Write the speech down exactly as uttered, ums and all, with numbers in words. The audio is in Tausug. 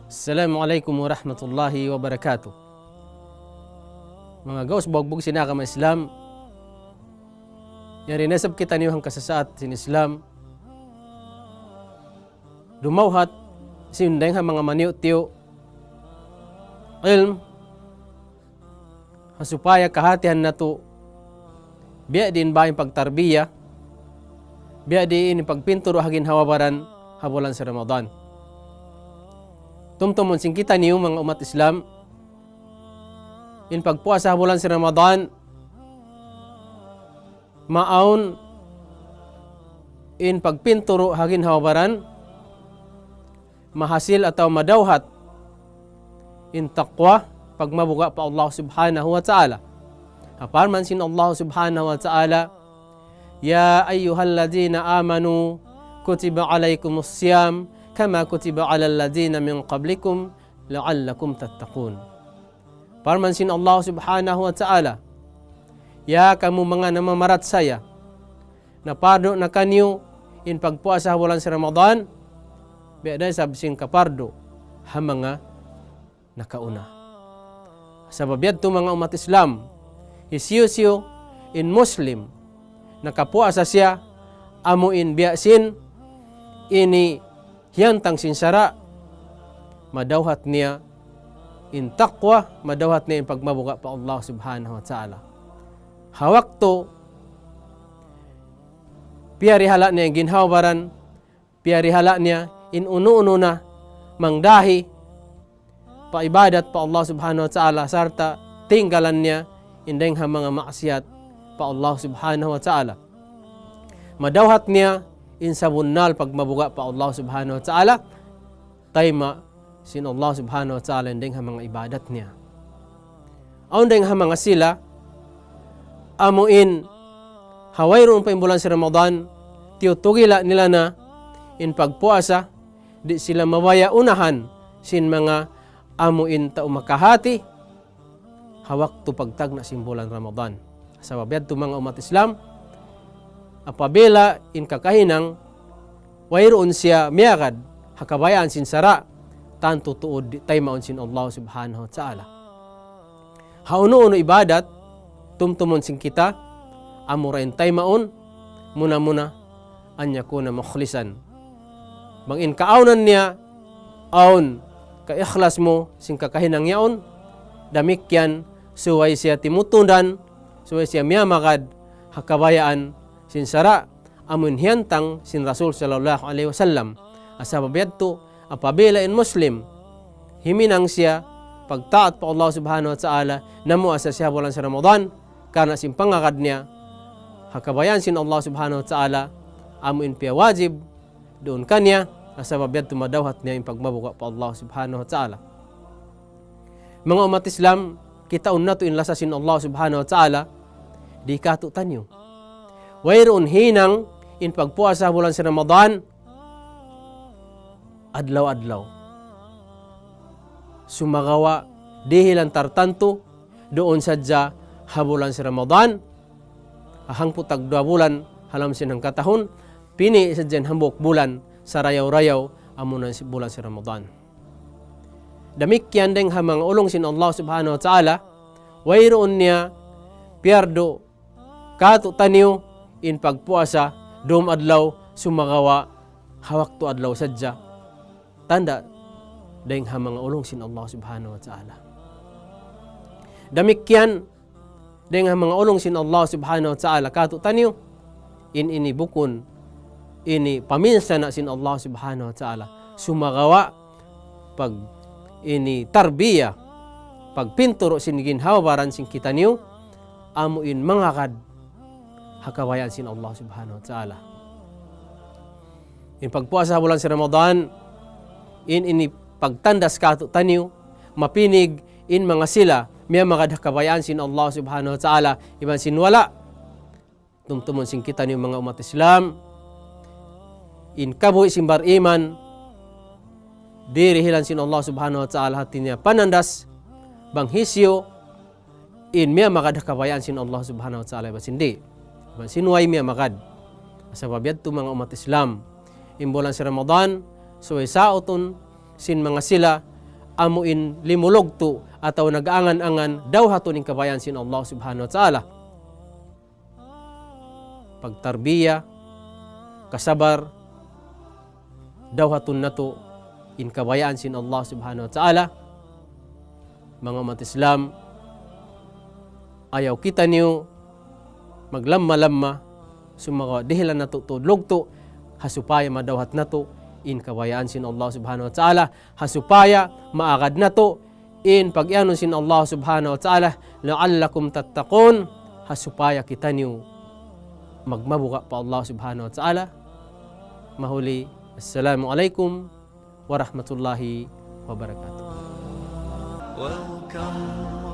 Assalamu alaykum warahmatullahi wabarakatuh. Manga gaus bugbug sin agama Islam, yari na isab kitaniyu hangka sasaat sin Islam, dumawhat sin dayng ha manga maniyu'-tiyu' ilm, ha supaya kahatihan natu' biya' diin ba in pagtarbiya, biya' diin in pagpinturu' ha ginhawa-baran ha bulan sin Ramadan. Tumtumun sin kitaniyu manga ummat Islam, in pagpuasa ha bulan sin Ramadan, maawn in pagpinturu' ha ginhawa-baran, mahasil atawa madawhat in taqwa, pagmabuga' pa Allah Subhanahu wa Ta'ala. Ha parman sin Allah Subhanahu wa Ta'ala, يا أيها الذين آمنوا كتب عليكم الصيام كما كتب على الذين من قبلكم لعلكم تتقون. Parman sin Allah Subhanahu wa Ta'ala, "Ya kamu manga namamarachaya, napardu na kaniyu in pagpuasa ha bulan sin Ramadan, biya' da isab sin kapardu ha manga nakauna." Sabab yadtu manga ummat Islam, hisiyu-siyu in Muslim nakapuasa siya, amu in biya' sin ini hiyantang sin sara', madawhat niya in taqwa, madawhat niya in pagmabuga' pa Allah Subhanahu wa Ta'ala. Ha waktu piyarihala' niya in ginhawa-baran, piyarihala' niya in unu-unu na mangdahi pa ibadat pa Allah Subhanahu wa Ta'ala, sarta' tinggalan niya in dayng ha manga maksiyat pa Allah Subhanahu wa Ta'ala. Madawhat niya in sabunnal pagmabuga' pa Allah Subhanahu wa Ta'ala, tayma' sin Allah Subhanahu wa Ta'ala in dayng ha manga ibadat niya. Awn dayng ha manga sila, amu in ha wayruun pa in bulan sin Ramadan, tiyutugila' nila na in pagpuasa, di' sila mabaya' unahan sin manga amu in tau makahati, ha waktu pagtagna' sin bulan Ramadan. Sabab yadtu manga ummat Islam, apabila in kakahinang wayruun siya miyagad ha kabayaan sin sara', tantu tuud di' taymaun sin Allah Subhanahu wa Ta'ala. Ha unu-unu ibadat, tumtumun sin kita, amura in taymaun, muna-muna, أن يكون مخلصا. Bang in kaawnan niya, awn kaikhlas mu sin kakahinang yaun, damikkiyan subay siya timutundan, subay siya miyamagad ha kabayaan sin sara', amun hiyantang sin Rasul sallallahu alayhi wasallam. Sabab yadtu, apabila in Muslim, himinang siya pagtaat pa Allah Subhanahu wa Ta'ala, namuasa siya bulan sin Ramadan, karna' sin pangagad niya ha kabayaan sin Allah Subhanahu wa Ta'ala, amu in piyawajib duun kaniya, sabab yadtu madawhat niya in pagmabuga' pa Allah Subhanahu wa Ta'ala. Manga ummat Islam, kitaun natu' in lasa sin Allah Subhanahu wa Ta'ala, di' katu'taniyu. Wayruun hinang in pagpuasa bulan sin Ramadan, adlaw-adlaw. Sumagawa' dihilan tartantu, duun sadja ha bulan sin Ramadan, ha hangpu' tagduwa bulan, ha lawm sin hangkatahun, pini' sadja in hambuuk bulan, sarayaw-rayaw, amuna in bulan sin Ramadan. Damikkiyan dayng ha manga ulung sin Allah Subhanahu wa Ta'ala, wayruun niya piyardu katu'taniyu in pagpuasa dum adlaw sumagawa' ha waktu adlaw sadja. Tanda' dayng ha manga ulung sin Allah Subhanahu wa Ta'ala. Damikkiyan dayng ha manga ulung sin Allah Subhanahu wa Ta'ala katu'taniyu, in ini bukun, ini paminsana' sin Allah Subhanahu wa Ta'ala. Sumagawa' pag ini tarbiya, pagpinturu' sin ginhawa-baran sin kitaniyu, amu in mangagad ha kabayaan sin Allah Subhanahu wa Ta'ala. In pagpuasa ha bulan sin Ramadan, in ini pagtandas katu'taniyu, mapinig in manga sila, miyamagad ha kabayaan sin Allah Subhanahu wa Ta'ala, iban sin wala'. Tumtumun sin kitaniyu manga ummat Islam, in kabuhi' sin bariman, dirihilan sin Allah Subhanahu wa Ta'ala hati niya panandas, bang hisiyu, in miyamagad ha kabayaan sin Allah Subhanahu wa Ta'ala iban sin di'. Iban sin way miyamagad. Sabab yadtu manga ummat Islam, in bulan sin Ramadan, subay sautun sin manga sila amu in limulugtu' atawa nag-angan-angan, dawhatun in kabayaan sin Allah Subhanahu wa Ta'ala. Pagtarbiya, kasabar, dawhatun natu' in kabayaan sin Allah Subhanahu wa Ta'ala. Manga ummat Islam, ayaw kitaniyu maglamma-lamma, sumagawa' dihilan natu' tuud lugtu', ha supaya madawhat natu' in kabayaan sin Allah Subhanahu wa Ta'ala, ha supaya maagad natu' in pag-iyanun sin Allah Subhanahu wa Ta'ala, لعلكم تتقون, ha supaya kitaniyu magmabuga' pa Allah Subhanahu wa Ta'ala. Mahuli, Assalamu alaykum warahmatullahi wabarakatuh. Welcome.